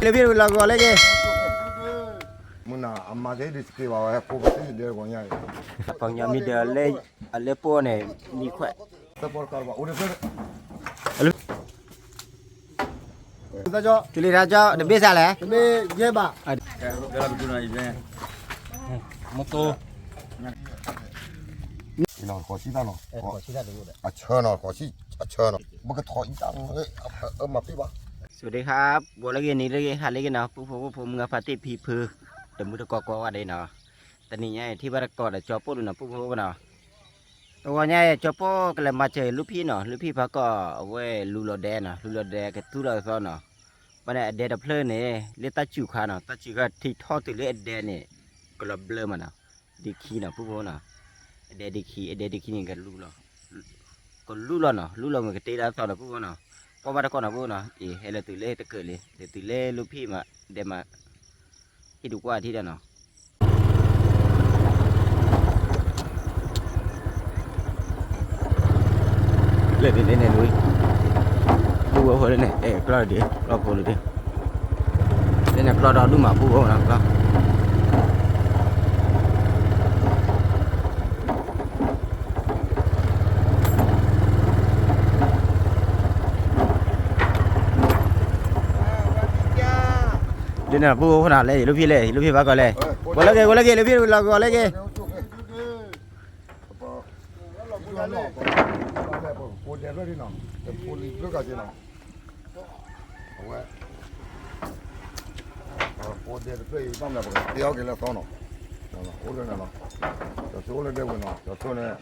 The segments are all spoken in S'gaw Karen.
လၢဖံလီၤကီးလၢက့ၤ, မုၢ်နၤအမၤသ့ဒ်စက့ဘၣ်ဝဲ ကိးပသ့ဒဲကီးညါအံၤ, ပှၤကညီမ့ၢ်ဒဲးအလဲပိၢ်န့ၣ် မံခွဲး, တုၤလံတၢ်ကီ တဘ့ၣ်စလဲၣ်, မတူ, အဆၢနီၤ အဆၢနီၤ ပကထီၣ်အံၤတၢ်မၤပ့ၢ်ဘၣ်. စဝၤဒံခါ, ဘိးလၢဂ့ၤနံၤလၢဂ့ၤ ဟါလၢဂ့ၤနီၤ ပုၢ်ဖိဝဲၢ်ဖိ မုၢ်ဂၤဖါတံၢ်ဖံဖု, တမုၢ်တကိးကိးဂၤဒဲးနီၤ, တနံၤညါအံၤ ထံၣ်ဘၣ်တကိးဒီးကၠီပိၢ်ဒုးနီၤ ပုၢ်ဖိဝဲၢ်နီၤ, တဂီၤညါအံၤ ကၠီပိၢ်ကလဲၤမၤစၢၤလၢဖံနီၤ လၢဖံဖးကီၢ် အဝဲလူလီၤဒဲနီၤ လူလီၤဒဲကသူၣ်လီၤသီနီၤ, ဘၣ်န့ၣ်အဒဲတဖျၢၣ်န့ၣ် လၢတၢ်စူၤခါနီၤ တၢ်စူၤခါထံထီၣ်တုၤလၢအဒဲန့ၣ် ကလီၤဘျၢမးနီၤ, ဒ့ခံနီၤ ပုၢ်ဖိနီၤ, အဒဲဒ့ခံ အဒဲဒ့ခံန့ၣ် ကလူလီၤနီၤ လူလီၤမ့ၢ်ကတ့လၢအသီနီၤ ပုၢ်ဖိနီၤ, ကွၢ်ဘၣ်တကိးနီၤ ပုၢ်ဖိနီၤ, အံၤ ဟဲလၢတုၤလၢတကၢးလံ လၢတုၤလၢလၢဖံမး ဒဲမး, ဟံၣ်ဒူကွၢ်ထံၣ်ဒီးနီၤ လၢန့ၣ်န့ၣ် ပုၢ်ဝဲၢ်ဖိလၢန့ၣ် အဲၣ်ကျီၢ်ဒံး ကျီၢ်ဖိလံဒံး, လၢန့ၣ်ကျီၢ်ဒီဒူၣ်မး ပုၢ်ဝဲၢ်ဖိနီၤ ကျီၢ် ဒ်န့ၣ် ပုၢ်ဖိနီၤ လဲၤ ယလူဖံလဲၣ် ယလူဖံဘၣ်ကီးလဲၣ်, ကိးလၢက့ၤ ကိးလၢက့ၤ လူဖံလီၤကီးလၢက့ၤ ကိးဒဲးတဖျၢၣ်နီၤ, အဝဲ ကိးဒဲးတဖျၢၣ်အံၤ ဘၣ်မနုၤပကတဲအီၤက့ၤလၢအသီနီၤ, အိၣ်လၢန့ၣ်နီၤ, ကၠီဆိအိၣ်လၢဒဲဝဲနီၤ, ကၠီဆိန့ၣ်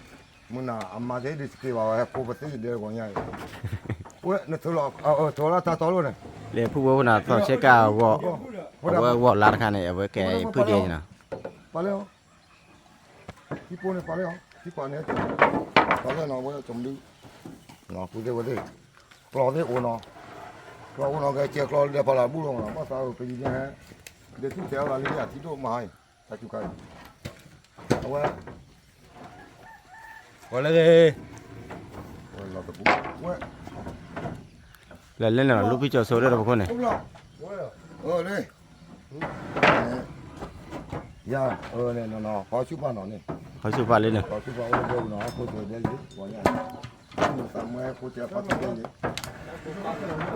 မုၢ်နၤအမၤသ့ဒ်စက့ဘၣ်ဝဲ ဟဲကိးပသ့ဒဲကီးညါအံၤ, ဝဲနထၢလီၤ ထၢလီၤတၢ်တီလိၣ်န့ၣ်, လဲၤဖုဝဲဖိနီၤ သီၣ်ဆဲးကၢ်အဂီၢ်, အဝဲဂီၢ်လါတခါန့ၣ် အဝဲကဲဖုဒဲနီၤ ပာ်လၢ ထံပိန့ၣ်ပာ်လၢအီၤ ထံပာ်န့ၣ် ပာ်လၢနီၤ ဝဲကၠီမဒု ကူသ့ဝဲသ့ၣ် ကျီသ့ၣ်အိၣ်နီၤ ကျီအိၣ်နီၤ ကဲကဲကျီလၢဒဲဖးလၢဘူၣ်လီၤနီၤ ဘၣ်သးအုးပယံၤန့ၣ် ဒဲးသူၣ်ထဲအီၤလၢလံအထံဒိၣ်မးဟါအံၤ တၢ်စူၤခါအံၤ အဝဲ ဝဲလၢဂ့ၤ ဝဲလီၤတပူၤ ဝဲ လဲၤလဲၤနီၤ လူဖံကၠီဆိလၢတပခိၣ်န့ၣ် အၢ လၢ ယၤ အၢ န့ၣ် နီၤ နီၤ ဖီဆူၣ်ပာ်နီၤန့ၣ် ဖီဆူၣ်ပာ်လၢန့ၣ် ဖီဆူၣ်ပာ်အိၣ်လၢဒဲဝံၤနီၤ အခိၣ်တဲဒဲလံ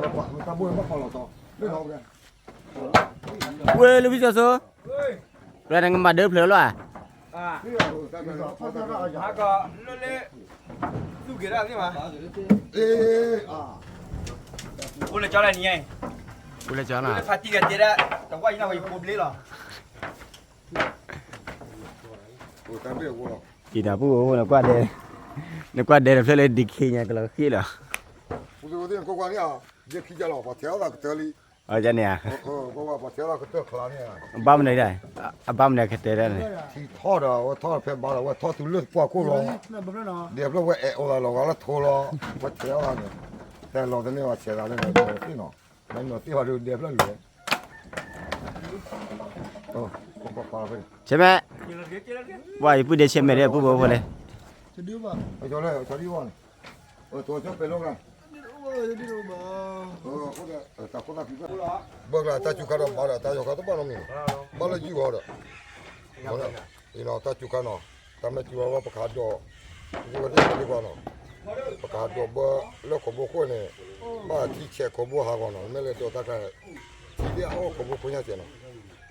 ပှၤညါ မုၢ်သးမွဲခိၣ်တဲပာ်တဲဒဲလံ တၢ်ဘိၣ်ဘၣ်ကီလီၤသီ လၢနီၤ ဝဲလူဖံကၠီဆိ ပျဲနကမၤဒၢဖျၢၣ်လီၤဧါ ကီ လၢလၢ သူၣ်က့ၤတၢ်သ့ၣ်မး အိၣ်လၢကၠီလၢနံၤညါအံၤ အိၣ်လၢကၠီနီၤ လၢဖးတံၢ်ကတဲဒၣ် တဝၢ်ယံၤနီၤ ယကိးဘျ့လီၤ အံၤဒီးပုၢ်ဝဲၢ်ဖိ နကွၢ်ဒဲ နကွၢ်ဒဲတဖျၢၣ်လၢဒံခ့ညါ ကလီၤဃံလီၤ ဒဲခံကလီၤ ပှၤထဲအီၣ်သးကတၢၢ်လံ အန့ၣ်ဧါ ဘၣ်မနုၤဒၣ် အဘၣ်မနုၤကတဲဒၣ်န့ၣ် ထံထီၣ်ဒီး အဝဲထီၣ်ဖဲဘါဒီး အဝဲထီၣ်တုၤလၢပှၢ်ခိၣ်လီၤ ဒဲဖျၢၣ်ဝဲအဲၣ်အီၣ်သးလီၤဂာ်လၢထိလီၤ ဝဲထဲအီၣ်သးန့ၣ် တဲလီၤသန့ၢ်ဝဲဆဲးသးလၢနသ့ၣ်နီၤ မ့ၢ်နသ့ၣ်ဘၣ်ဒုးဒဲဖျၢၣ်လူၤဝဲ ဆဲမဲ ဝဲယပုၢ်ဒဲဆဲမဲဒီးပုၢ်ဖိဖိလဲၣ် ဘၢကျါတၢ်စူၤခါဒီးဘါဒီးတၢ်ယီၤခါတဘၣ်နီတမံၤ, ဘၣ်လၢယုၢ်ဂီၤဒီး အံၤနီၤ တၢ်စူၤခါနီၤ, တၢ်မဲာ်စူၤဝဲပကဟးဒိး, ပကဝဲသ့ၣ်သ့ၣ်ကွၢ်နီၤ, ပကဟးဒိးဘၢလၢခိးဘိခိၣ်န့ၣ်, ဘၣ်ထံဆဲးခိးဘိဟးဂီၤနီၤ, မ့ၢ်လဲၤဒိးတၢ်ခါ, ထံသ့ၣ်အအိၣ်ခိးဘိခိၣ်ညါစဲးနီၤ,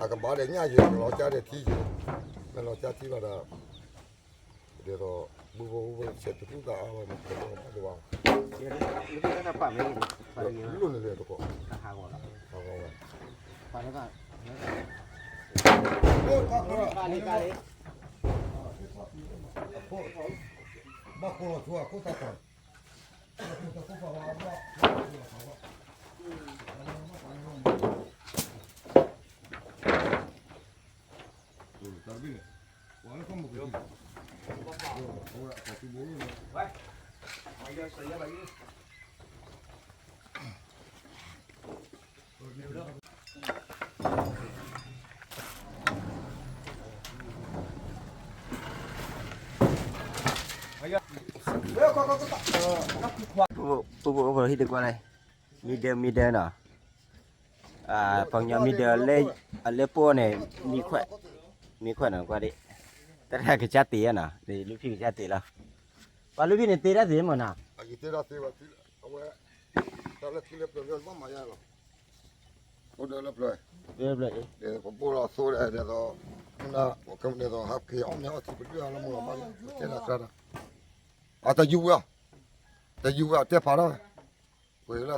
အကဘၣ်ဒီးညၣ်ယဲၤ ကလီၤကၢ်ဒီးထံယဲၤ, မ့ၢ်လီၤကၢ်ထံလီၤဒီး ဒ်သိး ဘူၣ်ဘူၣ်ဘူၣ်ဘူၣ် ဆဲးတသူၣ်သးအါဝဲန့ၣ် တဘၣ်ဒိးဘၣ်, လိၣ်န့ၣ်လဲၣ်တကိး, ဟးဂီၤဝဲ, ဘၣ်ဃိလီၤဆိအခိၣ်သၣ်ခွါ, ပူဖိအိၣ်ဖိဟံၣ်တကွၢ်လဲၣ်, မံဒဲမံဒဲနီၤ, ပှၤကညီမံၤဒၢးလၢ အလၢပှိၢ်န့ၣ် မံခွဲး, မံခွဲးနီၤ ကွၢ်ဒံး, တၢ်တၢ်ကစၢ်တ့ၢ်နီၤ လုၢ်ဖံးကစၢ်တ့ၢ်လီၤ, ပှၤလုၢ်ဖံးန့ၣ်တ့တၢ်သ့ၣ်မ့ၢ်နီၤ, အဝဲ တၢ်လၢခံလၢပျၢၤလၢဘၣ်မၤယါလီၤ, အိၣ်ဒီးလၢပျၢၤ, ပဘိၣ်လီၤသိဒ်သိး ဒ်သိးဟးက့ၤအီၣ်မ့ၤအီထံပဒုၣ်အလီၤမူလီၤဘၣ်လီၤ ပတဲလၢသရၣ်ဒီး, အတယူၤဝဲ, တယူၤဝဲအတဲဖးထီၣ်ဝဲ, ပှ့ၤလၢ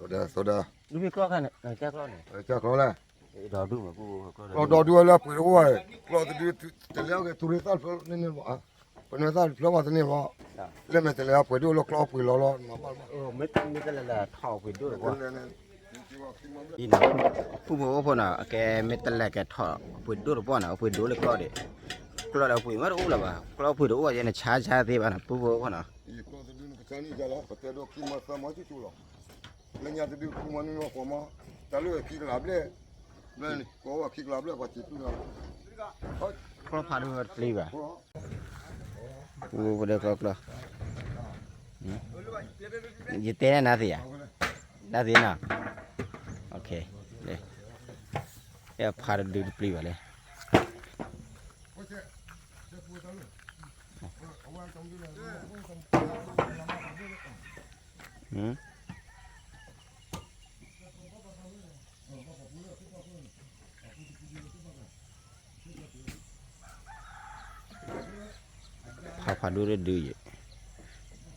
အသီ သုဒသုဒ, ကၢ်ကျီလဲၣ်, ကျီဒီဒူၣ်ဝဲလၢပှ့ၤတအိၣ်ဘၣ်, ကျီတဒုတလဲအီၣ်က့ၤ ထူရ့သၣ်တဖျၢၣ်န့ၣ်န့ၣ်လီၤ, ပနွဲသၣ်တဖျၢၣ်ဘၣ်တန့ၢ်ဘၣ်, လၢမဲာ်တလဲၤပှ့ၤဒိၣ်လၢကျီပှ့ၤလီၤလီၤ, မ့ၢ်တလဲၤလဲၤထီၣ်ပှ့ၤဒိၣ်တဘီၣ် ပုၢ်ဖိဝဲၢ်ဖိနီၤ အကဲမ့ၢ်တလဲၤကဲထီၣ်ပှ့ၤဒိၣ်တဘီၣ်နီၤ အပှ့ၤဒိၣ်လၢကျီဒီး, ကျီဒီးပှ့ၤမ့ၢ်တအိၣ်လၢၤဘၣ် ကျီပှ့ၤတအိၣ်ယဲန့ၣ် ဆါဆါသ့ဘၣ်နီၤ ပုၢ်ဖိဝဲၢ်ဖိနီၤ, လၢညါတဒုခူမီနုၢ်မီဃိးမီ, တၢ်လၢဝဲခံကလးဘျဲၣ်, ဘျဲၣ်န့ၣ် ကိးဝဲခံကလးဘျဲၣ်ပှၤစံးပူၤနီၤ, ကျီဖးဒိၣ်တပျံၤဘၣ်, ပုၢ်ဖိဒီးကျီကျီ ယတဲနၤသ့ဧါ, နၤသ့နီၤ, ဖးတဒုတပျံၤဘၣ်လဲၣ်, ဖးဖးဒိၣ်တဒုယဲၢ်,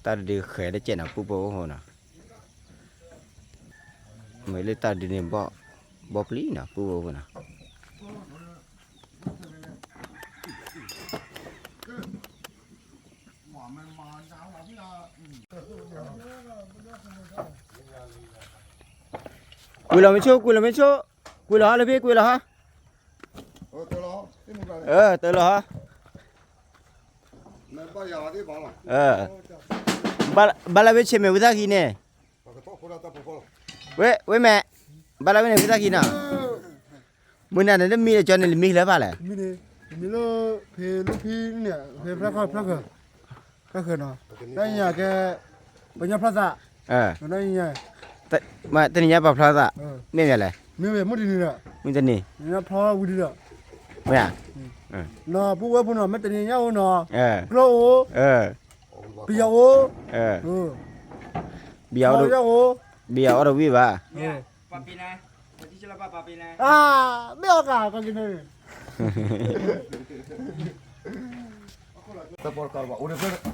တၢ်တဒုဃဲၤတကဲးနီၤ ပုၢ်ဖိဝဲၢ်ဖိနီၤ, မ့ၢ်လၢတၢ်တဒုန့ၣ် ဘီပျံၤနီၤ ပုၢ်ဖိဝဲၢ်ဖိနီၤ ကွံာ်လီၤမ့ၢ်ဆိ ကွံာ်လီၤမ့ၢ်ဆိ, ကွံာ်လီၤဟီလၢဖံ ကွံာ်လီၤဟီ, တၢ်လီၤဟီ, ဘၣ်လၢဝဲဆဲးမဲာ်ဝံသၣ်ခံန့ၣ်, ဝဲမဲာ်, ဘၣ်လၢဝဲန့ၣ်ဝံသၣ်ခံနီၤ, မုၢ်နၤန့ၣ်တမံၤဒီးကၠီန့ၣ် လၢမံၤလၢဖၣ်လဲၣ်, မံၤလၢဖဲလၢဖံန့ၣ် ဖဲဖျါခီဖျါခၢၣ်, ဖျါခၢၣ်နီၤ, တၢ်ညါကဲ, ပှၤညီဖျါသး, တနံၤညါပှၤဖျါသး, မ့ၢ်မ့ၢ်လဲၣ်, မ့ၢ်မ့ၢ်မုၢ်တနံၤဒီး, မုၢ်တနံၤ, ဖျါဝံၤဒီး, မ့ၢ်ဧါ, နီၤ ပုၢ်ဝဲၢ်ဖိနီၤ မ့ၢ်တနံၤညါအိၣ်နီၤ, ကျိအိၣ်, ပယီၤအိၣ်, ပယီၤအိၣ်, ပယီၤအိၣ်ဒီးဝံၣ်ဘၣ်, မ့ၢ်အီၣ်ကၤကီက့ၤန့ၣ်, လၢဖံ, ဘၢတဖျၢၣ်ဒီး နဘၣ်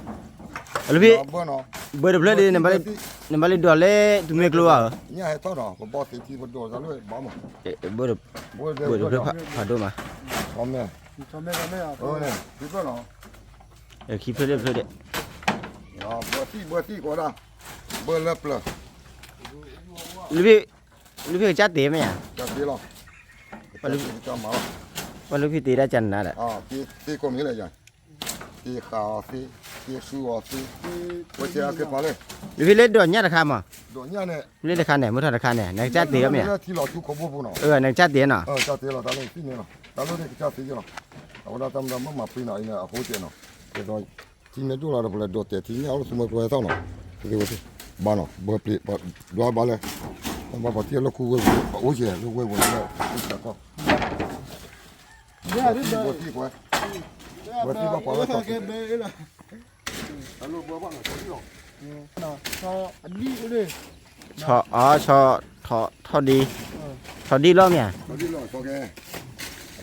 လၢဒိးလၢသုးမ့ၢ်ကျိဘၣ်ဧါ, ဘၢတဖျၢၣ်ဖးဒိၣ်မး, ခံဖျၢၣ်တဖျၢၣ်ဒီး, ဘၢသံဘၢသံကိးဒၣ်, ဘၢလၢပျၢၤ, လၢဖံ, လၢဖံကစၢ်တ့မ့ၢ်ဧါ, ပှၤလုၢ်ဖံတ့တၢ်ကၢ်နၤဒီး, လၢဖံလၢဒိးညၣ်တခါမး, လၢတခါန့ၣ် မုၢ်ထီၣ်တခါန့ၣ်, နကစၢ်တ့မ့ၢ်ဧါ, နကစၢ်တ့နီၤ, အဝဲဒၣ်တၢ်မၤမၤပှံၤနီၤ, အဃိတဲနီၤ, ထံမ့ၢ်ဒိၣ်လီၤဒီးပလဲၤဒိးတဲာ်ထံညၣ်အိၣ်လၢသူမွဲကျိဝဲသီၣ်နီၤ, ဘၣ်နီၤ, ဘၢပျံၤ, ဒွးဘၣ်လဲၣ်, ဘၣ်ပှၤထံၣ်လၢခူဝဲပူၤ, အိၣ်ကဲလၢဝဲပူၤလၢ, ဘၢထံပှဲၤ, ဘၢထံဘၣ်ပှၤဝဲသီၣ်,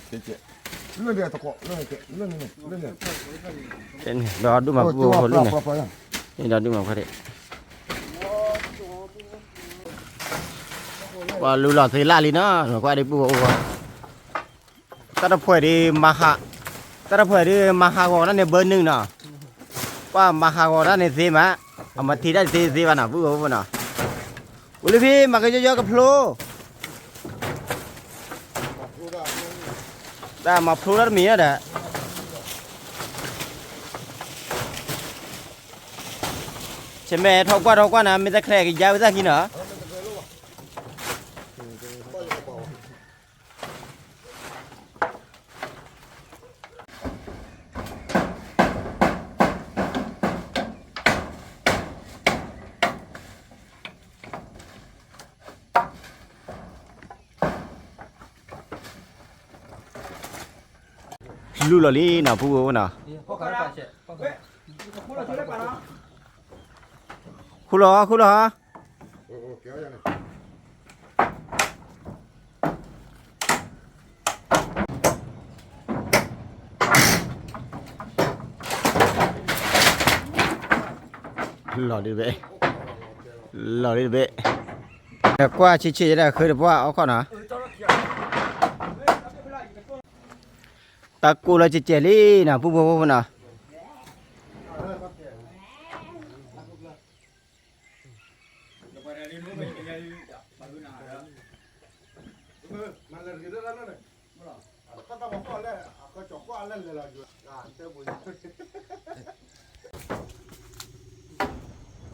ဆီ, ဆီ, ထီၣ်ဒံ, ထီၣ်ဒံလီၤမ့ၢ်ဧါ, ဒီးဒူၣ်မးပူဖိလံန့ၣ်, ဒီးဒူၣ်မးခွါဒံး, ပှၤလူလီၤသ့လၢ်လံနီၤ, ကွၢ်ဒံးပူဖိ, တၢ်တဖှဲးဒံးမၤဟး, တၢ်တဖှဲးဒံးမၤဟးဂီၤတၢ်န့ၣ်ဘၢနုာ်နီၤ, ပှၤမၤဟးဂီၤတၢ်န့ၣ်သ့မး, အမၤထံၣ်တၢ်တသ့သ့ဘၣ်နီၤ ပူဖိနီၤ, ဝံၤလၢဖံမၤကယီယီကဖျိ, တၢ်မၤဖျိတၢ်တမံၤဒီး, ဆဲးမဲာ်ထီၣ်ကွၢ်ထီၣ်ကွၢ်နၤ မ့ၢ်တချဲးကယါဝံသၣ်ခံနီၤ. လူလီၤလံနီၤ ဖုဖိနီၤ. ဃူလီၤ ဃူလီၤ. လီၤဒ်တဘ့ၣ်, လီၤဒ်တဘ့ၣ်. ကွၢ်ဆံးဆံးယဲဒၣ်ဃုတပှၢ်အီၣ်ခီၣ်နီၤ. တၢ်ကိၢ်လီၤကဲးကဲးလံနီၤ ဖုဖိဖိနီၤ.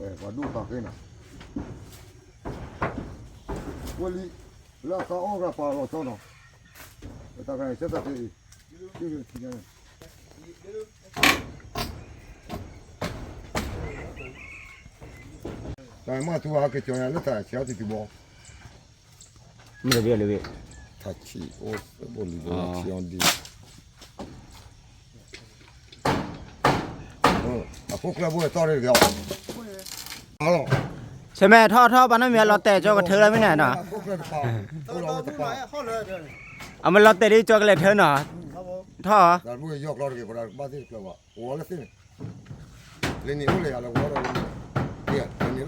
ပှၤဒူၣ်သးဃ့နီၤ, ဝဲလံ, လၢအသးအီၣ်ကပၤလီၤဆီနီၤ, ပတၢ်ကရၢစဲတၢ်ဖဲအံၤ, တၢ်မၤသူအဟးက့ၤကၠီၤယၤလၢတၢ်ဆဲးအီၤတံၤတံၤဘီ, မ့ၢ်တဘၣ်လၢၤဘၣ်, ထးဆံးအိၣ်ဘိလံဘိလီၤဆံးအီၤဒ် အဖိကျၢၢ်ဘိၣ်သီၣ်ရ့ၣ်တက့ၢ်, ဆၢမဲာ်ထီၣ်ထီၣ်ပှၤနီတမံၤအလီၤတဲာ်ကၠီကထၢလၢမ့ၢ်န့ၣ်နီၤ, အမ့ၢ်လီၤတဲာ်ဒ်ကၠီကလဲၤထၢနီၤ, ထီၣ်, လၢန့ၣ်အိၣ်လၢယၤလၢဝဲဒီး, န့ၣ်လၢထီထီလီၤ,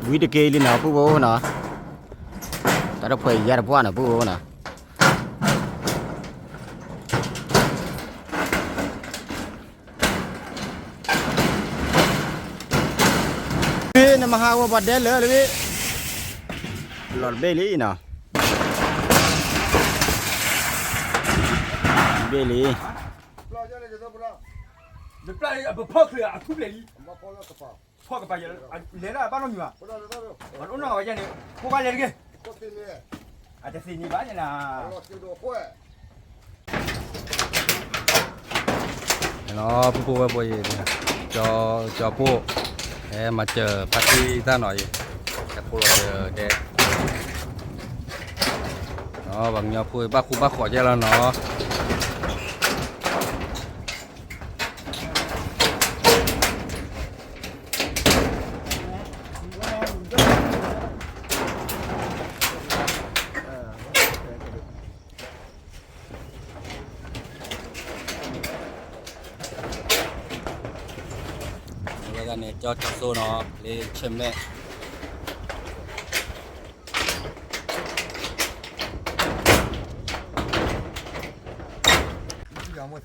ဝံၤတက့ၢ်လံနီၤ ဖုဖိနီၤ, တၢ်တဖှဲးယါတပှၢ်နီၤ ဖုဖိနီၤ. နမၤဟးဂီၤပှၤဒဲလၢာ်လၢာ်, လီၤတဘ့ၣ်လံနီၤ, တဘ့ၣ်လံ, ပဖီၣ်ချၢအထူပျဲၢ်လံ, ဖီၣ်ကပၤယဲ, လဲၤဒၣ်ဘၣ်နီတမံၤဘၣ်, အိၣ်နီၢ်ဝဲယဲန့ၣ်, ဖိခွါလဲၤတဂ့ၤ, အတသ့န့ၣ်ဘၣ်ယဲနၤ. လီၤ ဖုဖိဝဲၢ်ဖိအံၤ, ကၠီပိၢ်, ဟဲမၤစၢၤဖါတံၢ်တၢ်နီၤအံၤ, တၢ်ကိၢ်လီၤစၢၤဒဲး, ပှၤကညီဖိဘၣ်ဃူဘၣ်ဃီၣ်ကဲလီၤနီၤ. ဝဲဒၣ်န့ၣ် ကၠီကၠီစိနီၤ လၢဆၢၣ်မဲ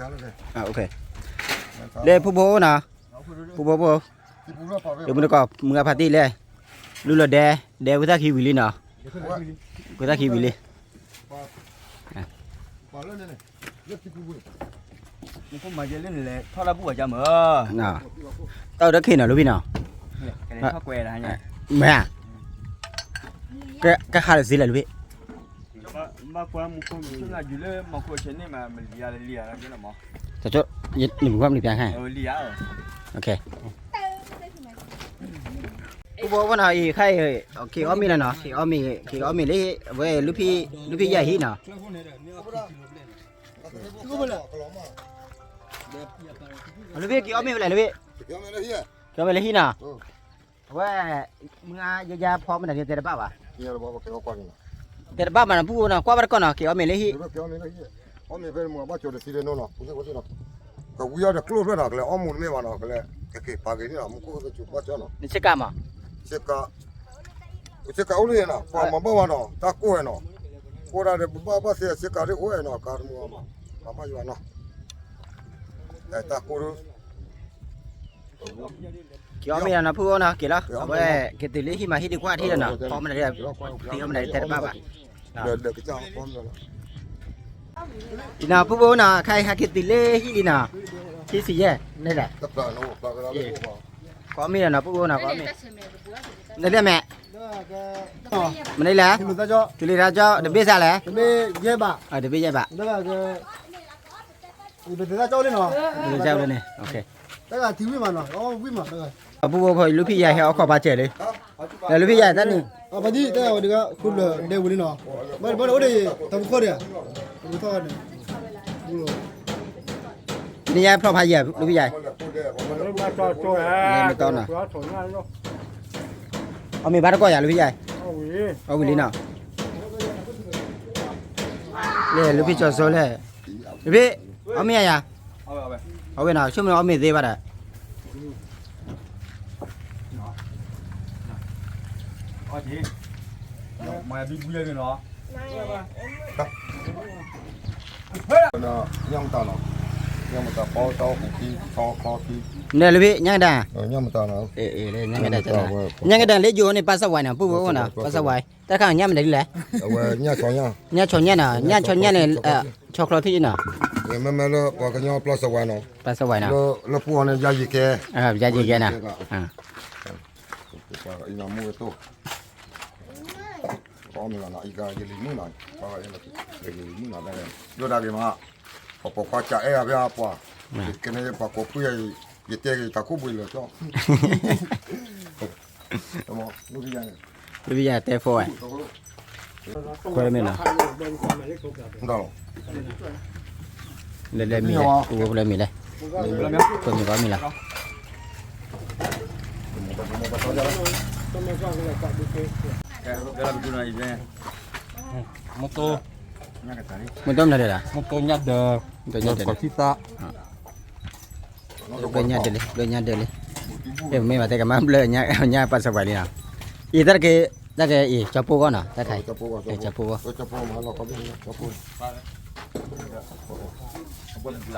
ာ် လၢဖုဖိနီၤ, ဖုဖိဖိ, ယမုၢ်တကိးမုၢ်ဂၤဖါတံၢ်လဲၣ်, လူလီၤဒဲ, ဒဲဝံသၣ်ခံဝံၤလံနီၤ, ဝံသၣ်ခံဝံၤလံ. မ့ၢ်လဲၤထီၣ်တၢ်ဘူၣ်ဝဲကၢမၢ်, တၢ်အိၣ်တခ့နီၤ လူဘ့ၣ်နီၤ, မ့ၢ်ဧါ, ကဟးလၢစ့လဲၣ်လူဘ့ၣ်, နမုၢ်ကွၢ်မုၢ်ပြၢ်ဟဲ, ပဘီဘီနီၤ အံၤခါအံၤ က့ၤအီၣ်မ့ၤလီၤနီၤ, က့ၤအီၣ်မ့ၤ, က့ၤအီၣ်မ့ၤလၢ အဝဲ လူဖံယၢ်ဟံၣ်နီၤ, လူဖံက့ၤအီၣ်မ့ၤဝဲလဲၣ်လူဖံ, က့ၤအီၣ်မ့ၤလၢဟံၣ်နီၤ, အဝဲ မုၢ်ဂၤယယါဖီမနုၤန့ၣ် တဲတဘၣ်ဘၣ်, တဲတဘၣ်မးနီၤ ဖုဖိနီၤ ကွၢ်ဘၣ်တကီၢ်နီၤ က့ၤအီၣ်မ့ၤလၢဟံၣ်, အီၣ်မ့ၤဖဲမုၢ်ဘၣ်ကၠီၤတသံလၢနီၤနီၤ, ကဝံအီၤဒီးကျိၣ်ဖျၢၣ်နီၤ ကလဲၤအီၣ်မူတမ့ၢ်ဘၣ်နီၤ ကလဲၤကက့ၤပာ်က့ၤန့ၣ်နီၤ မူခိၣ်ကစူၤဘၣ်ကၠီနီၤ, နဆ့ကၤမး, ဆ့ကၤ, ဆ့ကၤအိၣ်လံနီၤ ပှၤမၤဘၣ်ဝဲနီၤ တၢ်ကိၢ်ဝဲနီၤ, ကိၢ်ဒၣ်ဒီးပဘၣ်ဘၣ်သ့ဆ့ကၤဒ်အိၣ်ဝဲနီၤ ကါတမူဘၣ်မး, မၤဘၣ်ယွၤနီၤ, တၢ်ကိၢ် က့ၤအီၣ်မ့ၤလီၤနီၤ ဖုဖိနီၤ က့ၤလီၤ အဝဲ က့ၤတုၤလၢဟံၣ်မး ဟံၣ်ဒံးကွၢ်ထံၣ်လီၤနီၤ ဖီမနုၤ က့ၤအီၣ်မ့ၤတဲတဘၣ်ဘၣ်, အံၤနီၤ ဖုဖိနီၤ ခဲအံၤဟဲက့ၤတုၤလၢဟံၣ်လံနီၤ, ဟံၣ်ဆံယဲၢ် န့ၣ်လဲၣ်, က့ၤအီၣ်မ့ၤလီၤနီၤ ဖုဖိနီၤ က့ၤအီၣ်မ့ၤ, နလဲၣ်မဲာ်, မနုၤလဲၣ်, တုၤလံတၢ်ကၠီ တဘ့ၣ်စးလဲၣ်, တဘ့ၣ်ယဲၢ်ဘး, တဘ့ၣ်ယဲၢ်ဘး လၢ ပတဲတၢ်ကၠီလံနီၤ, တၢ်ကၠီလံန့ၣ်, တၢ်ဂၤထံဝံၣ်မးနီၤ, အီၣ်ဝံၣ်မး, အပူၤဖိ လူဖံယၤဟဲအီၣ်ခီၣ်ဖးစဲးလံ, လူဖံယၤတၢ်န့ၣ်, အပဒံၣ်တၢ်ဂၤဝဲဒၣ် ခိၣ်ဘျၢၣ်ဒဲဝံၤလံနီၤ, ဘၣ်ဘၣ်အိၣ်ဒီး တပူၤခိၣ်ဒီး, တပူၤခိၣ်န့ၣ်, နညါဖျီၣ်ဖးယံာ် လူဖံယၤ, မ့ၢ်တီနီၤ, အီၣ်မ့ၤဘၣ်တကိးယၤ လူဖံယၤ, အီၣ်ဝံၤလံနီၤ, လၢလူဖံကၠီၤစိလဲၣ်, လူဖံ, အီၣ်မ့ၤယၤ, အီၣ်ဝဲနီၤ, ဆိကမိၣ်အီၣ်မ့ၤသ့ဘၣ်ဒီး ညၣ်မတၤနီၤ, ညၣ်မတၤပီတၢ်အိၣ်ပူၤခံ, ဆီခီခံ, နဲၣ်လူဖံ ညၣ်ကဒါ, ညၣ်မတၤနီၤ, ညၣ်ကဒါ, ညၣ်ကဒါလၢယိၤန့ၣ် ပၢ်စၢ်ဝါနီၤ, ပူၤဝဲအိၣ်နီၤ, ပၢ်စၢ်ဝါ, တၢ်ခါညၣ်မတၤဒ်လဲၣ်, ညၣ်ဆီညၣ်, ညၣ်ဆီညၣ်န့ၣ်, ဆီချီထံၣ်နီၤ, မ့မ့ၢ်လၢပှၤကညီပၢ်စၢ်ဝါနီၤ, ပၢ်စၢ်ဝါနီၤ, လၢပူၤအီၤန့ၣ် ယၤယံၤကဲ, ယၤယံၤကဲနီၤ, အီၣ်မ့ၤလီၤနီၤ, အံၤကယလံၤမုၣ်နီၤ, ယလံၤမုၣ်နီၤ, ဒိၣ်ဒၣ်ဂ့ၤမး, ပှၤပိာ်ခွါကအဲၣ်အဖဲအပှၤ, ကဲန့ၣ်ပှၤကိးကွံာ်အံၤ, ယတဲက့ၤတၢ်ခိၣ်ဘှံးလၢာ်ကၠီ, လူဖံယၤတဲဖိဝဲ, ခွဲမ့ၢ်နီၤ, လဲၤလဲၤမံၤလဲၣ်, အိၣ်ဝဲဖဲလဲၣ်မံၤလဲၣ်, ခွဲမ့ၢ်ဘၣ်မံၤလီၤ မ့ၢ်တိၢ်, မ့ၢ်တိၢ်မနုၤလဲၣ်, မ့ၢ်တိၢ်ညၣ်ဒၢး, မ့ၢ်တိၢ်ညၣ်ဒၢးလံ, ဘျၢညၣ်ဒၢးလံ, ဘျၢညၣ်ဒၢးလံ, မ့ၢ်မ့ၢ်ဘၣ်တဲကမၣ်ဘျၢညၣ်ပၢ်စၢ်ပှၤလံနီၤ, အံၤတၢ်တက့ၢ်, တၢ်က့ၢ်အံၤ ကၠီပိၢ်ဂီၢ်န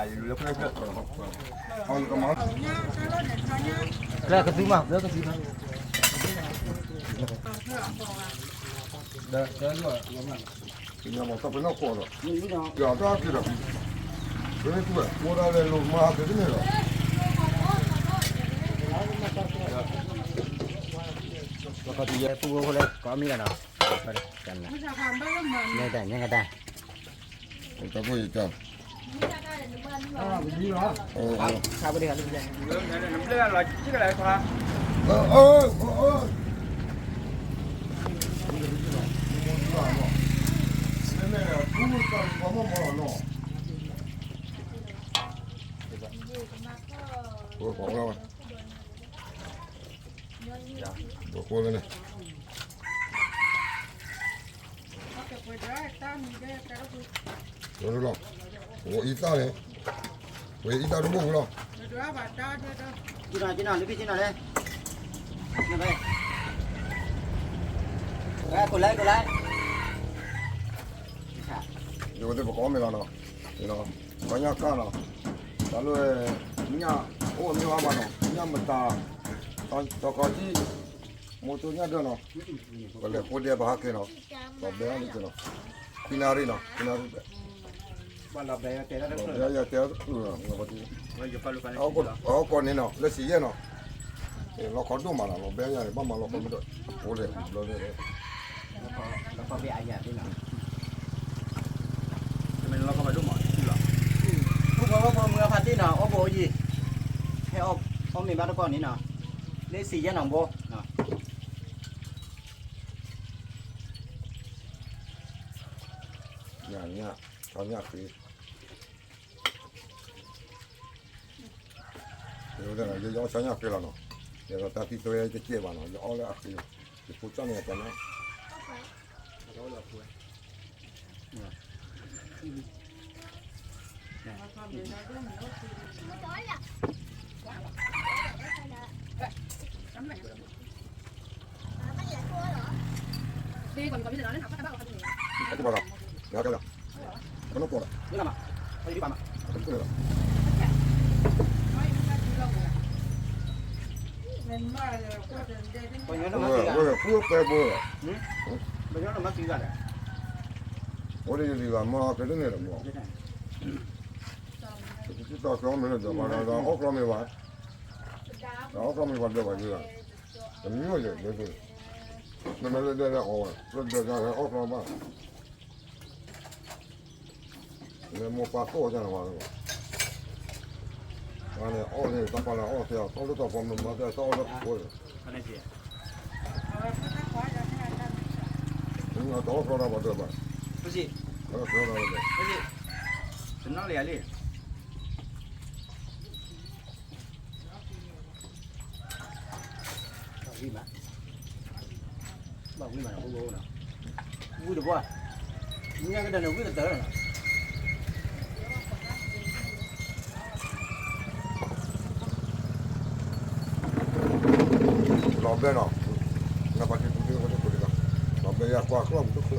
ီၤ, တၢ်ခါအံၤ, ကၠီပိၢ်ဂီၢ် ကျဲကသူမး ဘျၢကသူမး, ကညီမတပနီၢ်ကီၢ်ဒီး, ယတၢ်က့ၤဒီး, ပမ့ၢ်တူၢ်ဝဲ အိၣ်ဒၣ်လဲၤလိာ်မါက့ၤတန့ၢ်ဒီး, ပကယဲၢ်ပူဖိလၢ ကီမံၤလီၤနီၤ, ညါကဒါ, ညါကဒါ, တၢ်ဖိယကၢ် ဝဲအံသၣ်န့ၣ်, ဝဲအံသၣ်တဘိၣ်ဝဲလီၤ, ကနၤကနၤ လၢဖံကနၤလဲၣ်, ကိးလဲကိးလဲ, ယဝဲသ့ၣ်ပကအီၣ်မ့ၤလီၤနီၤ, ကညၣ်ကၢ်နီၤ, တၢ်လၢ, ညၣ်အိၣ်မ့ၢ်ဝဲမးနီၤ ညၣ်မတၤ, တီၤခီထံၣ်, မ့ၢ်တိၢ်ညၣ်ဒၢးနီၤ, ပလဲၤဃိဒဲပဟးက့ၤနီၤ, လီၤဘဲအီၤလံက့ၤနီၤ, ခွံနၣ်ရံၣ်နီၤ ခွံနၣ်ရံၣ်ဘဲ, လီၤဘဲယတဲ, အဟီၣ်ကီၢ်န့ၣ်နီၤ လၢစံးယဲၢ်နီၤ, လီခီဒိၣ်မးနီၤ လီၤဘဲယၤန့ၣ် ဘၣ်မၤလီခီမ့ၢ်ဒီး, အိၣ်လဲၤဘျီန့ၣ် လီၤဘဲအယၤသ့ၣ်နီၤ, မ့ၢ်လီခီဘၣ်ဒိၣ်မး, ဖိမုၣ်ဖိမုၣ်အဖါတံၢ်နီၤ အီၣ်ဘိအီယံၤ, ဟဲအီၣ်မ့ၤဘၣ်တကီၢ်န့ၣ်နီၤ, လၢစံးယဲၢ်နီၤဘိ, ညၣ်ညၣ်, ဆီညၣ်ဃ့, ယအီၣ်ဆီညၣ်ဃ့လီၤနီၤ, ယဒီးတၢ်သံသိတကဲးဘၣ်နီၤ ယအီၣ်လၢအဃ့, ယဖိကၠီၣ်န့ၣ်တနီၤ ဝဲၢ်ပှဲဘိ, အိၣ်ဒ်ယလံၤဂၤမၤကဲတန့ၢ်လီၤမး, တၢ်ကီမ့ၢ်လၢဒီးဘၣ်ဒီး အီၣ်ကျီမ့ၢ်ဘၣ်, ဒီးအီၣ်ကျီမ့ၢ်ဘၣ်ဒီးဘၣ်ယဲ, တမ့ၢ်ယဲ, မ့မ့ၢ်လၢဒဲဒဲအီၣ်ဝဲ, လၢဒဲဒဲအီၣ်ကျီဘၣ် လၢမိၢ်ပၢ်ကိးဝဲတၢ်န့ၣ်ဘၣ်လၢၤဘၣ်, အန့ၣ်အီၣ်န့ၣ် တၢ်ပာ်လၢအီၣ်သ့အီၤ တၢ်လၢတၢ်ပှၤမၤမၤသ့တၢ်အီၣ်လၢတၢ်ဖိန့ၣ်, အတအီၣ်ဖျီတၢ်ဘၣ်တဘၣ်, အတဖျီတၢ်ဘၣ်, တနီၣ်လံဧါလံ ဘၣ်ဝံၤမး, ဘၣ်ဝံၤမးနီၤ ဝံၤတဘီ, မ့ၢ်ကဒၣ်န့ၣ်ဝံၤကတၢၢ်လီၤနီၤ, လီၤဘဲနီၤ, နပာ်တံၤပူၤတ့ၢ်ဝဲတခိၣ်တဂၤ, လီၤဘဲယကွၢ်ကျီၢ်ပူၤတခိၣ်,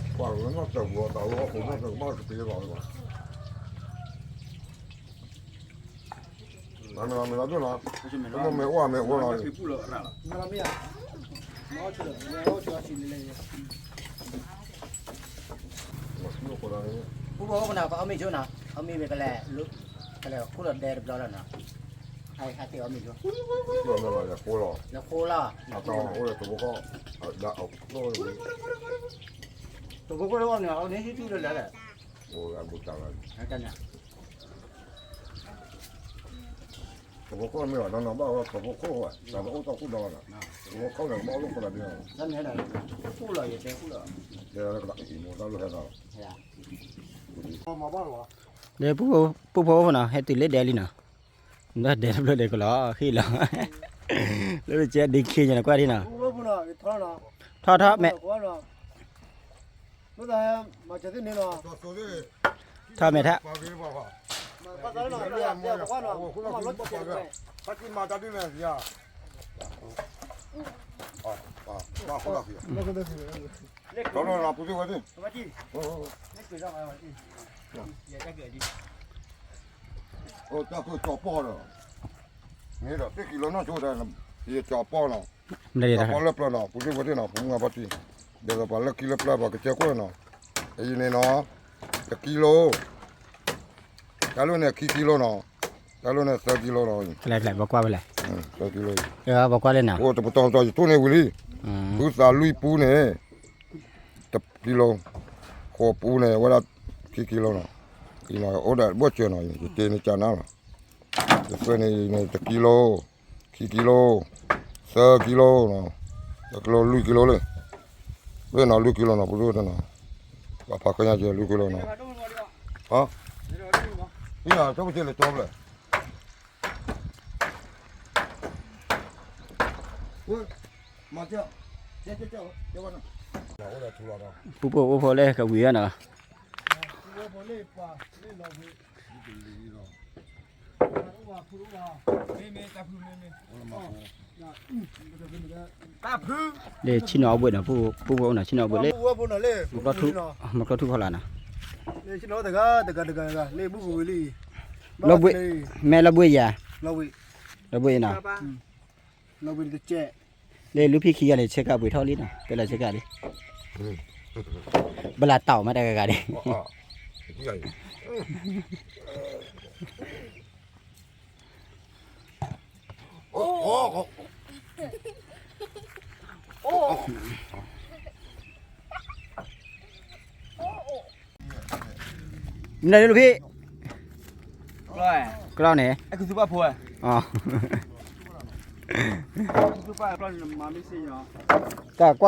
ကွၢ်လၢနီၢ်တၢ်ပူၤအတၢ်အိၣ်အခိၣ်နီၢ်တၢ်ကဘၣ်ကပ့ၤလီၤလီၤ, မ့ၢ်လီၤဒိၣ်နီၤ, မ့ၢ်အိၣ်မ့ၢ်အိၣ်နီၤ, ပူၤဘၣ်အိၣ်ပနၤ ပအီၣ်မ့ၤဆိနီၤ, အီၣ်မ့ၤမ့ၢ်ကလဲၤခူၣ်လီၤဒဲတဘျီလီၤနီၤ, ဟဲဟဲသ့ၣ်အီၣ်မ့ၤဆိ, လဲၤခူၣ်လီၤ, လဲၤခူၣ်လီၤ, အတၢ်အိၣ်လၢတဘိကီၢ်, တဘိကီၢ်လၢအီၣ်မ့ၤအီၣ်န့ၣ် ဟံၣ်ထူၣ်လၢလဲၤလဲၣ်, အိၣ်အဘူးတၢ်လီၤ, တဘိကီၢ်မ့ၢ်ဘၣ်နီၤနီၤဘၣ်ဝဲတဘိကီၢ်ဝဲ တၢ်တအိၣ်တၢ်ခူၣ်ဒီးနီၤ, တဘိကီၢ်န့ၣ်ကဘၣ်အိၣ်လၢခိၣ်လီၤဒ်နီၤ, ခူၣ်လီၤယတဲခူၣ်လီၤ, တဲလၢကဒၣ်အံၤမိၢ်တၢ်လိၣ်ဟဲသးလီၤ, ဒီးပူဖိအိၣ်ဖဲနီၤ ဟဲတုၤလၢဒဲလံနီၤ, ဒီးဒဲတဖျၢၣ်ဒဲကလီၤဟ့ၣ်လီၤ, လၢကဲဒ့ခံညါနကွၢ်ဒ်နီၤ, ထီၣ်ထီၣ်မဲာ်, ထီၣ်မဲာ်ထါ, တၢ်ခိၣ်ကၠီၤပီၢ်ဒီး, မ့ၢ်ဒီးသ့ၣ်ကံလီၤနီၢ်ဆိဒီး, ယကၠီၤပီၢ်နီၤ, ကၠီၤပီၢ်လၢပျၢၤနီၤ ပူၤသ့ၣ်ဝဲသ့ၣ်နီၤ ပမုၢ်အပှၤတံၢ်, ဒီးပှၤလၢခံလၢပျၢၤပှၤကစၢၢ်ခိၣ်နီၤ, အံၤန့ၣ်နီၤ, တကံလိ, တၢ်လၢန့ၣ်ခံကံလိနီၤ, တၢ်လၢန့ၣ်သၢကံလိနီၤ, ဘၣ်ကွၢ်ဝဲလဲၣ်, သၢကံလိ, ဘၣ်ကွၢ်လဲၣ်နီၤ, အိၣ်တပတီၢ်ပတီၢ်ယထိၣ်န့ၢ်ဝံၤလံ, ဖုသးလွံၢ်ပူန့ၣ် တကံလိ, ဃိးပူန့ၣ် အဝဲဒၣ်ခံကံလိနီၤ, အိၣ်ဒီးဘိၣ်စၢၤနီၤ ယတ့န့ၢ်ကနၤလီၤ, ယသွဲန့ၣ်န့ၣ်တကံလိ, ခံကံလိ, သၢကံလိနီၤ, သၢကံလိလွံၢ်ကံလိလၢ, ဝဲနီၤလွံၢ်ကံလိနီၤ ပူၤဒိၣ်တနီၤ, ပှၤဖးကညါကဲလွံၢ်ကံလိနီၤ, ဟါ, အံၤနီၤ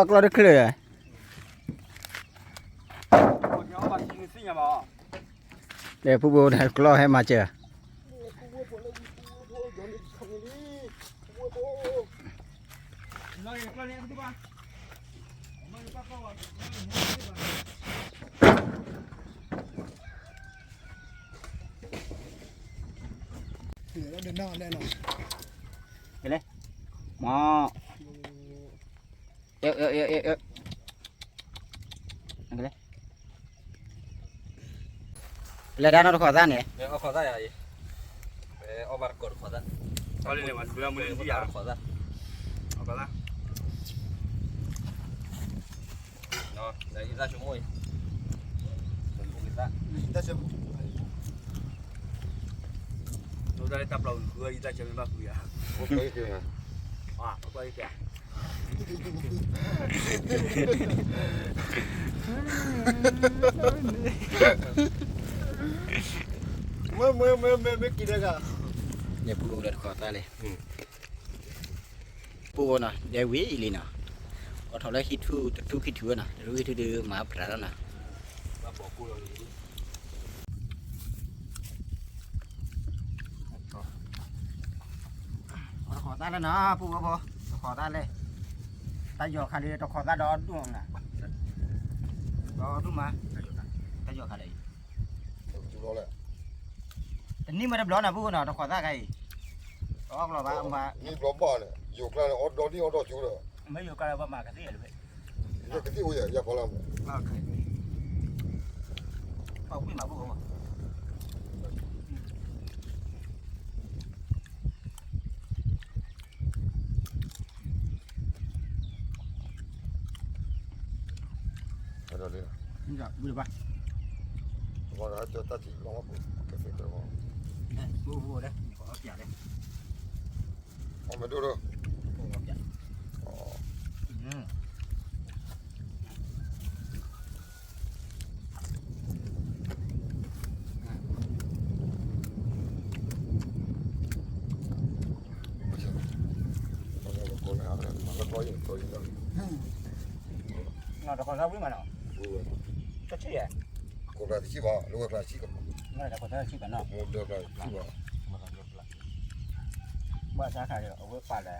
ကၠီပစဲလဲၤကၠီဖျဲၣ် ပူဖိအိၣ်ဖိလၢကဝံၤအီၤနီၤ, လၢဆံၣ်နီၤအဘှ့ၣ်နီၤ, ပူဖိအိၣ်နီၤ ဆံၣ်နီၤအဘှ့ၣ်လၢ, မၤချီထူၣ်ဖီလာ်နီၤ, လၢဘှ့ၣ်, မ့ၢ်လီၤဘှ့ၣ်ယၤ, လီၤဘှ့ၣ်နီၤ, လၢလူဖံခံဂၤန့ၣ် ဆ့ကၤဘှ့ၣ်ထီၣ်လံနီၤ, ပလၢဆ့ကၤလံ, ဘလးတီၢ်မးတဂၤဂၤန့ၣ် မနုၤလၢလူဖံ, ကလီန့ၣ်, တၢ်ကွၢ်ကျီတချုး, ဒီးဖုဘိန့ၣ် ကျီဟဲမၤစၢၤ, မ့ၢ်, လဲၤဒၣ်နီတခီၣ်သၣ်န့ၣ်, တၢ်ပျီၤဃုအံၤတၢ်ဆၢမ့ၢ်ဘၣ်ဃုယၤ, မ့ၢ်မ့ၢ်မ့ၢ်မ့ၢ်မ့ၢ်က့ၤတဂၤ ဒဲပူအိၣ်ဒီးတခိးသၣ်လဲၣ်. ပူအိၣ်နီၤ ဒဲဝံၤအံၤလံနီၤ, အိးထီၣ်လၢဟံၣ်ထူၣ်တထူၣ်ခံထူၣ်ဝဲနီၤ, တထူၣ်ခံထူၣ်ဒုးမၤပြးလီၤနီၤ. တခိးသၣ်လၢနီၤ ပူအိၣ်ဖိ, တခိးသၣ်လဲၣ်, တၢ်ယီၤခါလံ တခိးသၣ်ဒီဒူၣ်နီၤ, ဒီဒူၣ်မး, တၢ်ယီၤခါလံ တနံၣ်မ့ၢ်တဘျီနီၤ ပူအိၣ်နီၤ တခိးသၣ်ခါအံၤ, တအီၣ်ကလီၤဘၣ်, နံၣ်ဘျီဘၣ်န့ၣ် ယိၤကျါန့ၣ် အီၣ်ဒီဒံၣ်အီၣ်ဒီကၠိဒီး, မ့ၢ်ယိၤကျါလၢပှၤမၤကသ့ၣ်လၢၤ, ကသ့ၣ်အိၣ်ယၤ ယၤဖီလာ်မး, ပှၤဝံၣ်မးပူအိၣ် ဒီးလံ, ဘၣ်, တၢ်ထံၣ်လီၤပူ, ကသ့ၣ်ကလီၤ, အီၣ်မ့ၢ်ဒိၣ်ဒိၣ်, တခိးသၣ်ဝံၣ်မးနီၤ, တဆံယဲၢ်, တခိးသၣ်တဆံဘၣ်, လၢဝဲကျါဆံကမး, တခိးသၣ်တဆံဘၣ်နီၤ, ဘၣ်ဆါခါဒီး အဝဲပာ်လၢ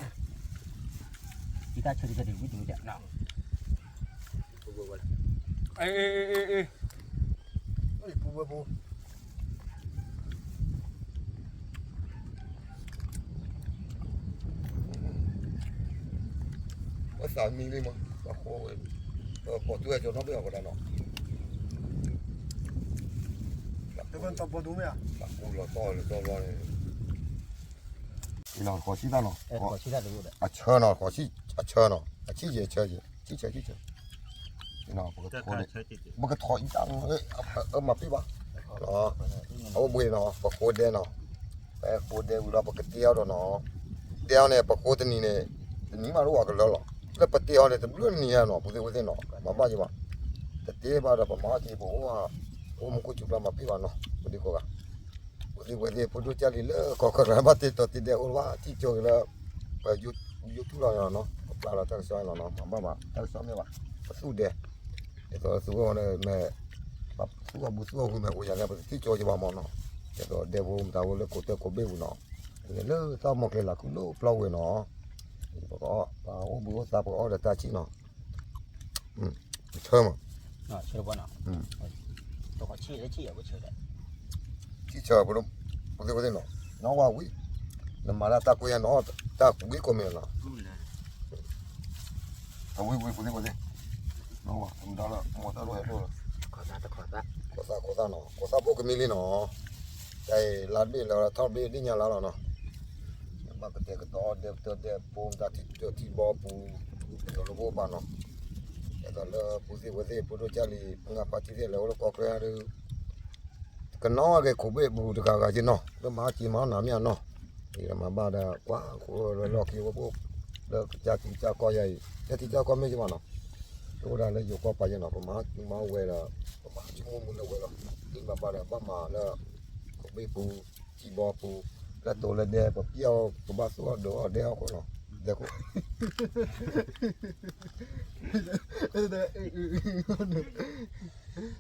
တၢ်ဆၢတကဲဒံးဝံၣ်တမံၤဒၣ်နီၤ, ပူဝဲပူ အသးမံလံမး အဃိဝဲ ပှၤတူၢ်ဝဲကၠီနီၣ်ဘ့ၣ်အီၤကဒါနီၤ, တၢ်ပီတူၢ်မ့ၢ်ဧါ, တၢ်ကူလီၤတီၢ်လီၤတီၢ်ဘျီန့ၣ်, ဃီဆံၣ်တၢ်နီၤ, အဆၢနီၤ ဃီဆံၣ်အဆၢနီၤ အဆံၣ်ယဲၢ်ဆၢယဲၢ် ဆံၣ်ဆၢဆံၣ်ဆၢ, ပကထီၣ်အံၤတၢ် အမၤပ့ၢ်ဘၣ်, အအိၣ်ဘှံးနီၤ ပဃိဒဲနီၤ, ပဃိဒဲဝံၤလီၤ ပကတဲအီၤဒီးနီၤ, တဲအီၤန့ၣ် ပဃိတနံၤန့ၣ် တနံၤမးတအိၣ်အကလၢလီၤ, လၢပတဲအီၤန့ၣ် တဘျုးနံၤဧါနီၤ ပူၤသ့ၣ်ဝဲသ့ၣ်နီၤ မၤဘၣ်ယဘၣ်, တတဲဘၣ်ဒီးပမၤအီၤက့ၤ ပအိၣ် အိၣ်မူခိၣ်စူၤကျါမၤပ့ၢ်ဘၣ်နီၤ ပဒ်ကိးဂၤ ပူၤသ့ၣ်ဝဲသ့ၣ် ဖိဒိၣ်ကၢ်လံၤလၢကီၢ်ခၢၣ်ကျါ ဘၣ်တ့တီၤတ့ဒဲးအိၣ်လၢၤဘၣ် ထံၣ်ကၠိက့ၤလၢ ပ YouTube လီၤနီၤ ပပျၢ်လီၤတၢ်ကစီၣ်လီၤနီၤ မၤဘၣ်ဘၣ် တၢ်ကစီၣ်မ့ၢ်ဘၣ် ပသူၣ်ဒဲး ဒ်သိးသူၣ်ဝဲန့ၣ် မ့ၢ် ပသူၣ်အဘူးသူၣ်အဝံၤမ့ၢ်အိၣ်ယၤလၢ ပတထံၣ်ကၠိက့ၤဘၣ်မးနီၤ ဒ်သိးဒဲဖိမတၤဝဲလၢကိးတဲကိးဘ့ၣ်ပူၤနီၤ လၢသၣ်မီၤကျဲလၢခုၣ်လၢပျီဝဲနီၤ ပကအိၣ် ပအိၣ်ဘှံးအိၣ်သါ ပကအီၣ်ဒီးတၢ်ဆံၣ်နီၤ ဆၢမး ဆၢ, ဆံၣ်ဆၢ, ပူၤသ့ၣ်ဝဲသ့ၣ်နီၤ, နီၢ်ဝၤဝံၤ, နမၤလၢတၢ်ကွဲးယၤနီၤ, တၢ်ဝံၤကိးမံၤနီၤ, တၢ်ဝံၤဝံၤပူၤသ့ၣ်ဝဲသ့ၣ်, နီၢ်ဝၤ တမတၤလၢ မတၤလၢဟဲလိာ်လီၤ, ခိးသၣ်ခိးသၣ်နီၤ, ခိးသၣ်ဖိကမံလံနီၤ, တၢ်အံၤလါတဘ့ၣ်လၢထီၣ်တဘ့ၣ်ဒ်ညါလါလီၤနီၤ, ဘၣ်ကတဲာ်ကတီၤအီၣ်ဒဲပတၢ်ဒဲဖိ မတၤထံၣ်တၢ်ထံၣ်ဘီပူၤ, တၢ်လီၢ်လၢပအိၣ်ဘၣ်နီၤ, ဒ်သိးလၢပူၤသ့ၣ်ဝဲသ့ၣ် ဖိဒိၣ်ကၢ်လံၤ မုၢ်ဂၤဖါတံၢ်သ့ၣ် လဲၤအိၣ်လၢကီၢ်ချၢဒုး ကနီၣ်ဝဲက့ၤခိးဘ့ၣ်ပူၤတဂၤဂၤက့နီၤ, လၢမၤစ့မၤနီၤမ့ၢ်အနီၤ, ယမၤဘၣ်ဒီး ကွၢ်ဃိလၢလီၢ်ခံဝဲပအိၣ်, လၢကစၢ်ထံကစၢ်ကီၢ်ယၤအံၤ လၢထံကစၢ်ကီၢ်မ့ၢ်က့မးနီၤ, တအိၣ်ဒၣ်လၢယိၤကီၢ်ပၤယဲနီၤ, ပမၤစူမၤဝဲဒီး ပမၤစူမၤမူလၢဝဲလီၤ, ဒ်မၤဘၣ်ဒီး ဘၣ်မၤလၢ ခိးဘ့ၣ်ပူၤ, ထံဘီပူၤ, လၢတိၤလၢဒဲ ပပျဲအီၤ ပဘၣ်သူၣ်အီၤဒိးအီၤဒဲအီၤဃိနီၤ, ဒဲခိၣ်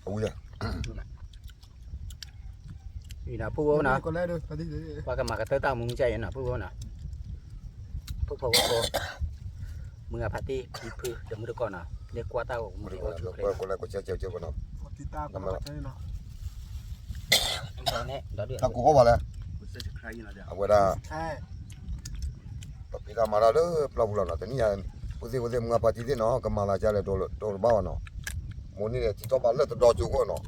အဝံၤ အံၤနီၤ ဖိဝဲနီၤ, ပှၤကမၤကတၢၢ်တၢ်မူကစၢ်ယဲနီၤ ဖိဝဲနီၤ, ဖိဖိဝဲဖိ, မုၢ်ဂၤဖါတံၢ် ဖံဖုဒီးမုၢ်တကိးနီၤ, လၢကွၢ်တၢ်ဂီၤမူန့ၣ် အိၣ်ဆူၣ်ချ့နီၤ, တၢ်ကူအီၣ်ဘၣ်လဲၣ်, အဝဲဒၣ် ပဖံးတၢ်မၤတၢ်လၢပျီပူၤလီၤနီၤ, တနံၣ်ညါ ဖိသ့ၣ်ဖိသ့ၣ် မုၢ်ဂၤဖါတံၢ်သ့ၣ်နီၤ ကမၤသးကလဲၣ် တိၤတဘၣ်ဘၣ်နီၤ, မိၢ်န့ၣ်ထံထီၣ်ဘၣ်လၢတဒီကၠိခိၣ်နီၤ,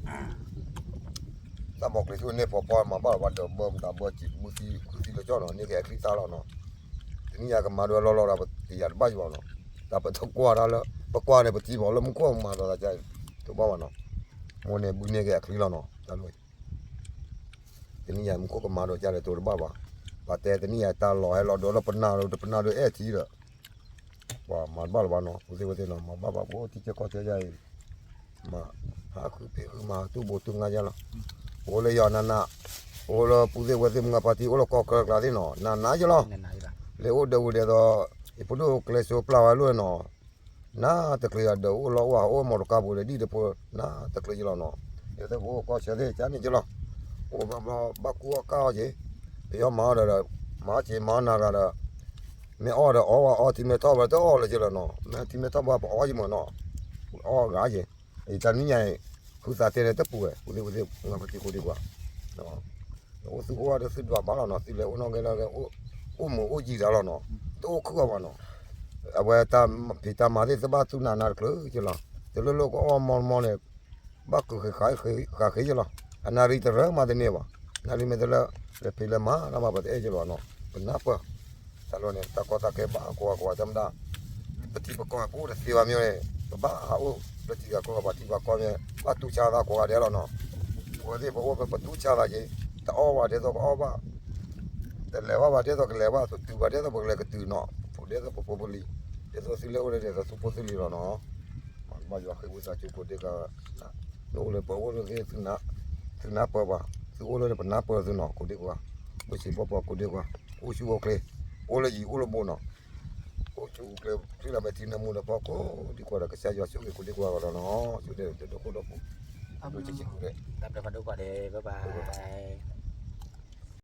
တၢ်မီၤကျ့ၤဆူၣ်န့ၣ် ဖီဖီမၤဘၣ်လီၤဘၣ်ဒီး ဘၢမတၤဘၢစံး ဘုသံခုသံလၢကၠီနီၤ န့ၢ်က့ၤအချံသၣ်လီၤနီၤ, တနံၣ်ညါကမၤဒွဲလီၤလီၤဒီး ပတယာ်တဘၣ်ယံၤဘၣ်နီၤ, တၢ်ပတကွၢ်တၢ်လၢ ပကွၢ်န့ၣ် ပထံၣ်ဘၣ်လၢမူခိၣ်မၤဒီးသးကလဲၣ် တိၤဘၣ်ဘၣ်နီၤ, မိၢ်န့ၣ်ဘုန့ၢ်က့ၤအချံလီၤနီၤ တၢ်လီၢ် တနံၣ်ညါမူခိၣ်ကမၤဒီးကလဲၣ်တိၤတဘၣ်ဘၣ်, ပှၤတဲတနံၣ်ညါတၢ်လီၤဟဲလီၤဒီးလၢပနၢ်ဒီး တပနၢ်ဒီးအဲၣ်ထံဒီး ပှၤမၤတဘၣ်လၢၤဘၣ်နီၤ, ဖိသ့ၣ်ဝဲသ့ၣ်နီၤ မၤဘၣ်ဘၣ်ဖိထံဆၢကီၢ်ဆၢယါအံၤ, မၤဟးခုဖံးခုမၤတူၢ်ဘိတူၢ်ငါယါလီၤ, ပ အိၣ်လၢယီၤနးနး, အိၣ်လၢပူၤသ့ၣ်ဝဲသ့ၣ်မုၢ်ဂၤဖါတံၢ် အိၣ်လၢကီၢ်ချၢကျါသ့ၣ်နီၤ, နးနးယလီၤ. လဲၤအိၣ်ဒီးဝံၤဒ်သိး ယဖိဒိၣ်ကျဲဆိပျၢ်ဝဲလိၣ်နီၤ, နးတချုးယၤဒီးအိၣ်လီၤအိၣ်ဟးအိၣ်မီၢ်တကါပူၤဒီးဒ်တဖိ နးတချုးယလီၤနီၤ, ဒ်သိးပအိၣ်ကီၢ်ဆၢသ့ၣ် ကန့ၣ်ယလီၤ. အိၣ်ဘျီဘျီဘၣ်ကူအီၣ်ကၢ်အီၣ်က့ၤ, ပယီၤမၤအီၣ်ဒီး မၤအီၣ်က့ၤမၤအီၣ်နၤဂၤဒီး မ့ၢ်အီၣ်ဒီးအီၣ်ဝဲအီထံမဲထီၣ်ဘၣ် တအီၣ်လၢၤက့ၤလီၤနီၤ, မ့ၢ်ထံမဲထီၣ်ဘၣ်ပအီၣ်ယမ့ၢ်နီၤ, အီၣ်ဂၤယ့ၤ, ယတၢ်နံၣ်ညါအံၤ ဖုသးတဲန့ၣ်တပူၤဝဲ ပူၤသ့ၣ်ပူၤသ့ၣ်မုၢ်ဂၤဖါတံၢ်ကိးဒံကွၢ်, အိၣ်သုအိၣ်ဝဲဒီးသုဒွးဘၣ်လီၤနီၤ, သုလဲၤအိၣ်နီၣ်ဂဲၤနီၣ်ဂဲၤ အိၣ်မုာ်အိၣ်ယံၤတၢ်လီၤနီၤ, တအိၣ်ခုၣ်အီၤဘၣ်နီၤ, အဝဲတၢ်ဖံးတၢ်မၤသ့ၣ်သဘၣ်သူၣ်နးနးတချုးကလီၤ, တလိၣ်လိၣ်ကအီၣ်မီၢ်မီၢ်န့ၣ် ဘၣ်ကုာ်ဃာ်ဃာ်ဃာ်ဃာ်ယလီၤ, အနၣ်ရံၣ်တရၢမၤတန့ၢ်ဘၣ်, နၣ်ရံၣ်မ့ၢ်တလၢ လဲၤဖံးလဲၤမၤတၢ်ဘၣ် ပှၤတအဲၣ်ယလီၤနီၤ, ပနၢ်ပၢၢ်, တၢ်လီၢ်န့ၣ် တၢ်ကီတၢ်ခဲဘၣ်ကိးဂၤကိးဂၤတမတၤ, ပထံပကီၢ်ပအိၣ်တသ့ဘၣ်မ့ၢ်န့ၣ် ပဘၣ်ဟးအိၣ် ပထံဂၤကီၢ်ဂၤပှၤထံပှၤကီၢ်မ့ၢ် ဘၣ်တူၢ်ဆါသးကိးဂၤဒဲးလီၤနီၤ, ပဝဲသ့ၣ်ပအိၣ်ပတူၢ်ဆါသးက့ၤ, တအီၣ်ဘၣ်ဒ်သိးကအီၣ်ဘၣ် တလဲၤဘၣ်ဘၣ်ဒ်သိးကလဲၤဘၣ်, တတုၤဘၣ်ဒ်သိးပကလဲၤကတုၤနီၤ, ပဖိဒ်သိးပဖိပလံၤ, ဒ်သိးသုလဲၤအိၣ်လၢဒ်သိးသုဖိသုလံၤလီၤနီၤ, မ့ၢ်ယွၤဃ့ဝံသးစူၤကိးဒံကွၢ်, နအိၣ်လၢပအိၣ်လၢသ့ၣ် သုနၢ်ပၢၢ်ပှၤ, သုအိၣ်လၢပနၢ်ပၢၢ်သုနီၤ ကိးဒံကွၢ်, အိၣ်စံးဘီပှၤကိးဒံကွၢ်, အိၣ်ဆူၣ်အိၣ်ချ့, အိၣ်လၢယံၤအိၣ်လၢဘူးနီၤ, အိၣ်ဆူၣ်အိၣ်ချ့ ချ့လီၤဘဲထံနၢမူဒီးဖီခိၣ်ဒံကွၢ်ဒီး ကစၢ်ယွၤဆိၣ်ဂ့ၤကိးဒံကွၢ်လီၤနီၤ, ဆိၣ်ဂ့ၤဒီးဒိၣ်ခိၣ်ဒိၣ်ခိၣ်, တၢ်ဘျုးဖးဒိၣ်ကွၢ်ဒဲး bye bye.